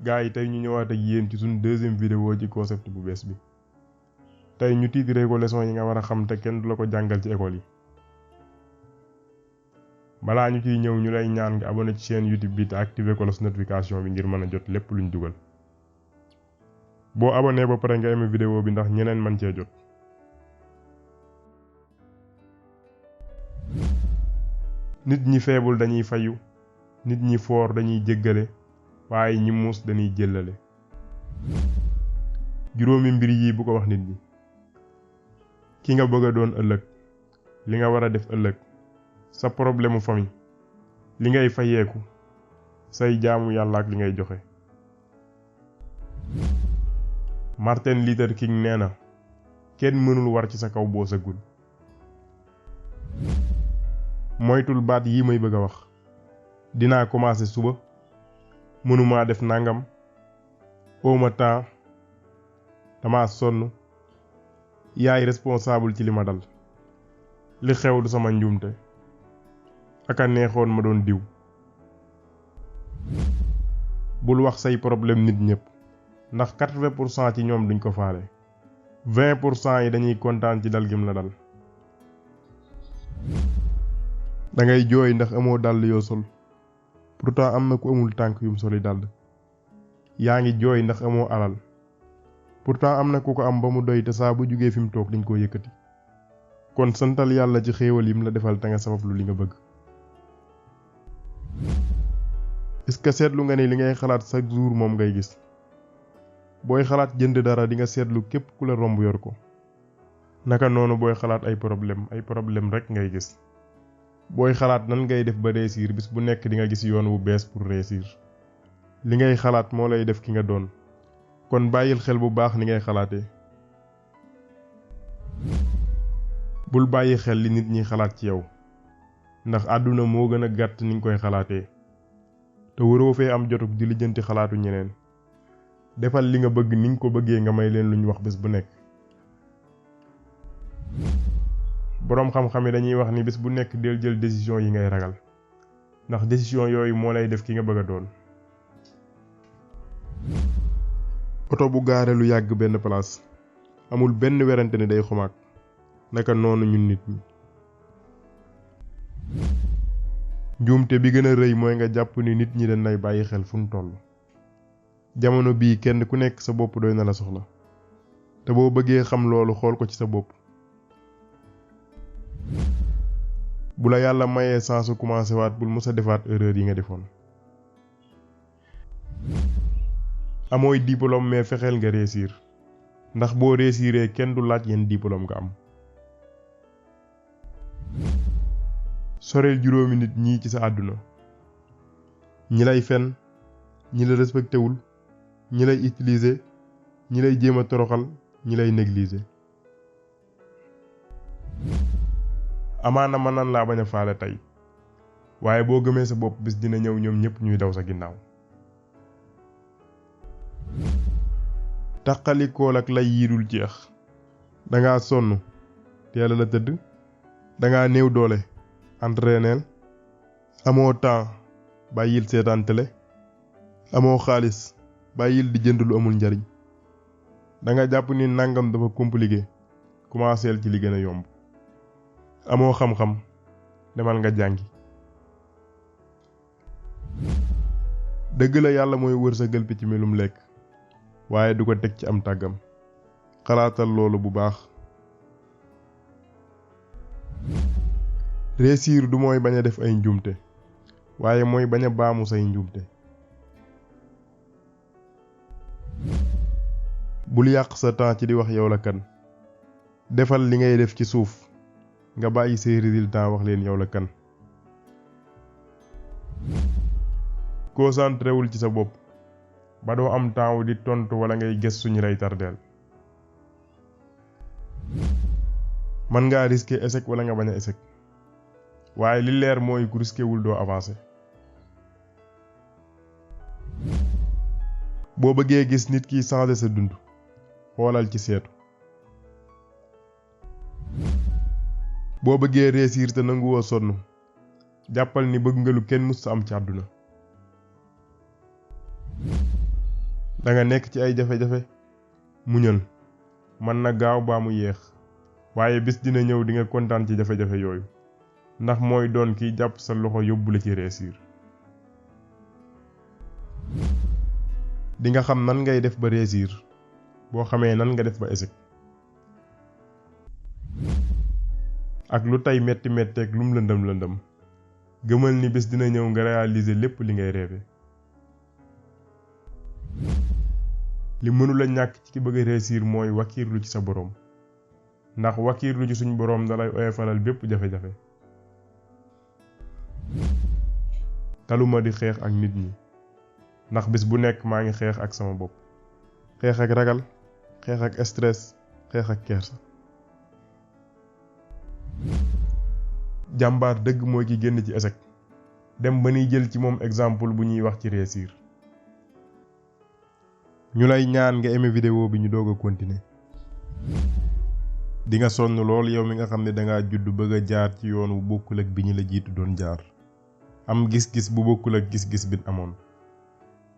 gaa yi tey ñu ñëwaat ak yéen ci suñu deuxième vidéo ci concept bu bees bi tey ñu tiitree ko leçon yi nga war a xam te kenn du la ko jàngal ci école yi. balaa ñu ciy ñëw ñu lay ñaan nga abonné ci chaîne YouTube bi te activé cloche notification bi ngir mën a jot lépp luñ dugal. boo abonné ba pare nga aimé vidéo bi ndax ñeneen man cee jot. nit ñi feebul dañuy fayu, nit ñi foor dañuy jéggale, waaye ñi muus dañuy jëllale. juróomi mbir yi bu ko wax nit ñi. ki nga bëgg a doon ëllëg, li nga war a def ëllëg, sa problème famille, li ngay fayeeku, say jaamu yàlla ak li ngay joxe. Martin Luther King nee na kenn mënul war ci sa kaw boo sëggul. moytul baat yi may bëgg a wax. dinaa commencer suba, mënumaa def nangam, awma temps, dama sonn, yaay responsable ci li ma dal, li xew du sama njuumte, aka neexoon ma doon diw. bul wax say problème nit ñëpp, ndax 80% ci ñoom duñ ko faale. 20% yi dañuy kontaan ci dal gim la dal. da ngay jooy ndax amoo dàll yoo sol, pourtant am na ku amul tànk yum soli dàll. yaa ngi jooy ndax amoo alal, pourtant am na ku ko am ba mu doy te saa bu jugee fi mu toog dañ koo yëkkati. kon santal yàlla ci xéewal yim la defal te nga sabablu li nga bëgg. est-ce que seetlu nga ni li ngay xalaat chaque jour moom ngay gis? booy xalaat jënd dara di nga seetlu képp ku la romb yor ko. naka noonu booy xalaat ay problème rek ngay gis. booy xalaat nan ngay def ba réussir bis bu nekk di nga gis yoon wu bees pour réussir. li ngay xalaat moo lay def ki nga doon. kon bàyyil xel bu baax ni ngay xalaatee. bul bàyyi xel li nit ñi xalaat ci yow, ndax àdduna moo gën a gàtt ni nga koy xalaatee. te waroo fee am jotug di lijjanti xalaatu ñeneen. defal li nga bëgg ni nga ko bëggee nga may leen luñ wax bés bu nekk. boroom xam-xam yi dañuy wax ni bés bu nekk del jël décision yi ngay ragal, ndax décision yooyu moo lay def ki nga bëgg a doon. oto bu gaare lu yàgg benn place, amul benn werante ne day xumaag. naka noonu ñun nit ñi. njuumte bi gën a rëy mooy nga jàpp ni nit ñi dañ lay bàyyi xel fu ñu toll. jamono bii kenn ku nekk sa bopp doy na la soxla, te boo bëggee xam loolu xool ko ci sa bopp. bu la yàlla mayee sansu commencé waat bul mës a defaat erreur yi nga defoon. amooy diplôme mais fexeel nga réussir, ndax boo réussiree kenn du laaj yenn diplôme nga am. soreel juróomi nit ñii ci sa àdduna. ñi lay fen, ñi la respecté wul, ñi lay utiliser, ñi lay jéem a toroxal, ñi lay négliger. amaana mën nan laa bañ a faale tey, waaye boo gëmee sa bopp bis dina ñëw ñoom ñëpp ñuy daw sa ginnaaw. taqalikool ak lay yiidul jeex. dangaa sonn, teel la tëdd. dangaa néew doole, entraîneel. amoo temps, bàyyil seetaan télé. amoo xaalis, bàyyil di jënd lu amul njariñ. danga jàpp ni nangam dafa compliqué, commenceel ci li gën a yomb. amoo xam-xam, demal nga jàngi. dëgg la yàlla mooy wërsëgal picc mi lum lekk, waaye du ko teg ci am tàggam. xalaatal loolu bu baax. réussir du mooy bañ a def ay njuumte, waaye mooy bañ a baamu say njuumte. bul yàq sa temps ci di wax yow la kan. defal li ngay def ci suuf, nga bàyyi say résultat wax leen yow la kan. concentré wul ci sa bopp ba doo am temps di tontu wala ngay gëstu ñu lay tardeel. mën ngaa risquer échec wala nga bañ a échec, waaye li leer mooy ku risqué wul doo avancer. boo bëggee gis nit ki changer sa dund, xoolal ci seetu. boo bëggee réussir te nanguwoo sonn, jàppal ni bëgg nga lu kenn mus sa am ci àdduna. da nga nekk ci ay jafe-jafe muñal mën na gaaw baa mu yeex waaye bis dina ñëw di nga kontaan ci jafe-jafe yooyu ndax mooy doon kiy jàpp sa loxo yóbbu la ci réussir. di nga xam nan ngay def ba réussir boo xamee nan nga def ba échec ak lu tay metti metteeg lum lëndëm gëmal ni bés dina ñëw nga réaliser lépp li ngay rêvé. li mënula ñàkk ci ki bëgg a réussir mooy wakiirlu ci sa boroom ndax wakiirlu ci suñ boroom dalay oyofalal bépp jafe-jafe. taluma di xeex ak nit ñi ndax bis bu nekk maa ngi xeex ak sama bopp xeex ak ragal xeex ak stress xeex ak kersa. jàmbaar dëgg mooy ki génn ci échec dem ba nuy jël ci moom exemple bu ñuy wax ci réussir. ñu lay ñaan nga aimé vidéo bi ñu doog a continuer. di nga sonn lool yow mi nga xam ne dangaa judd bëgg a jaar ci yoon wu bokkul ak bi ñu la jiitu doon jaar am gis-gis bu bokkul ak gis-gis bi amoon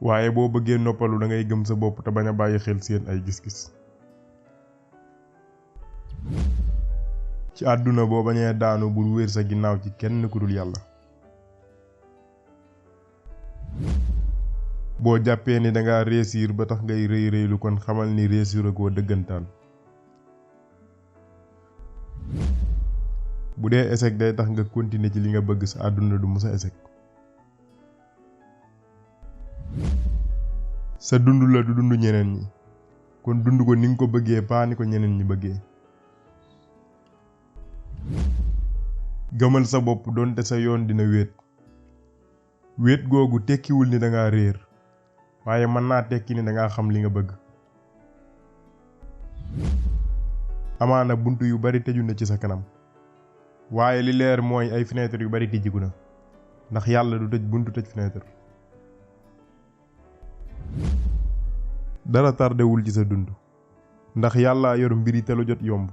waaye boo bëggee noppalu da ngay gëm sa bopp te bañ a bàyyi xel seen ay gis-gis. ci àdduna boo bañee daanu bul wéer sa ginnaaw ci kenn ku dul yàlla. boo jàppee ni danga réussir ba tax ngay rëy rëylu kon xamal ni réussir koo dëggantaan. bu dee échec day tax nga continuer ci li nga bëgg sa àdduna du musa échec. sa dund la du dund ñeneen ñi kon dund ko ni nga ko bëggee paa ni ko ñeneen ñi bëggee. gëmal sa bopp doonte sa yoon dina wéet googu tekkiwul ni danga réer waaye mën naa tekki ni danga xam li nga bëgg. amaana bunt yu bari tëju na ci sa kanam waaye li leer mooy ay fenêtre yu bari tijjiku na ndax yàlla du tëj buntu tëj fenêtre. dara tardewul ci sa dund ndax yàlla yor mbiri te lu jot yomb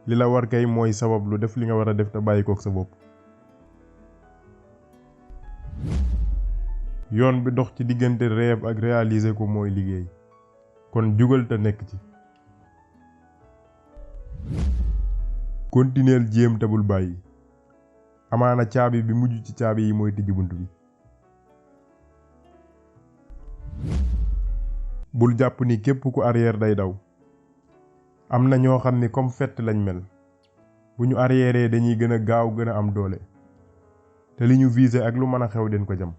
li la war kay mooy sabab lu def li nga war a def te bàyyi kook sa bopp. yoon bi dox ci diggante rêve ak réaliser ko mooy liggéey kon jugal te nekk ci. continueel jéem te bul bàyyi amaana caabi bi mujj ci caabi yi mooy tijji bunt bi. bul jàpp ni képp ku arrière day daw am na ñoo xam ni comme fett lañ mel bu ñu arrière dañuy gën a gaaw gën a am doole te li ñu visé ak lu mën a xew den ko jam.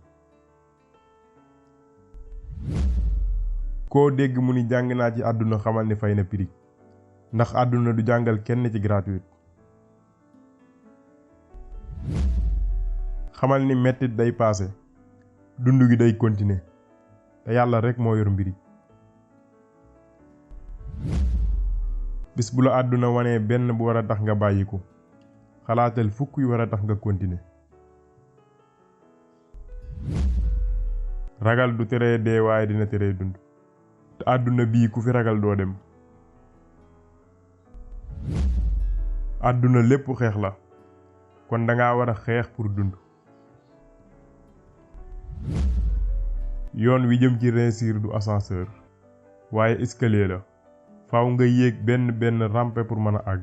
koo dégg mu ni jàng naa ci àdduna xamal ni fay na prix ndax àdduna du jàngal kenn ci gratuit. xamal ni mettit day paase dund gi day continuer te yàlla rek moo yor mbiri. bis bu la àdduna wanee benn bu war a tax nga bàyyi ko xalaatal fukk yu war a tax nga continuer. ragal du teree dee waaye dina teree dund te àdduna bii ku fi ragal doo dem. àdduna lépp xeex la kon danga war a xeex pour dund. yoon wi jëm ci réussir du ascenseur waaye escalier la faaw nga yéeg benn rampe pour mën a àgg.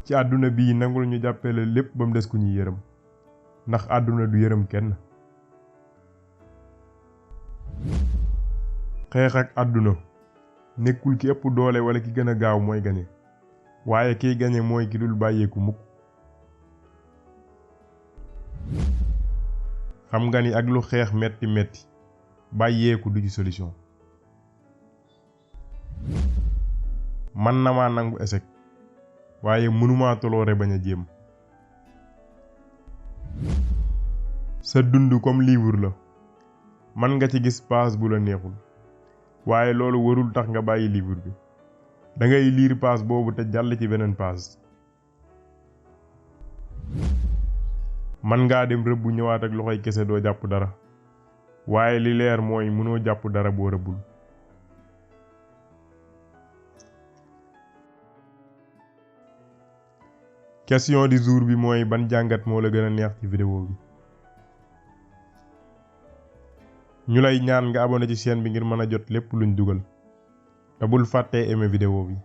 ci àdduna bii nangul ñu jàppale lépp ba mu des ku ñuy yërëm ndax àdduna du yërëm kenn. xeex ak àdduna nekkul ki ëpp doole wala ki gën a gaaw mooy gañe waaye kiy gañe mooy ki dul bàyyeeku mukk. xam nga ni ak lu xeex metti bàyyeeku du ci solution. man na maa nangu échec waaye mënumaa toloore bañ a jéem. sa dund comme livre la man nga ci gis page bu la neexul waaye loolu warul tax nga bàyyi livre bi da ngay lire page boobu te jàll ci beneen page. man ngaa dem rëbb ñëwaat ak loxoy kese doo jàpp dara waaye li leer mooy mënoo jàpp dara boo rëbbul. question du jour bi mooy ban jàngat moo la gën a neex ci vidéo bi. ñu lay ñaan nga abonné ci chaîne bi ngir mën a jot lépp luñ dugal te bul fàttee aimer vidéo bi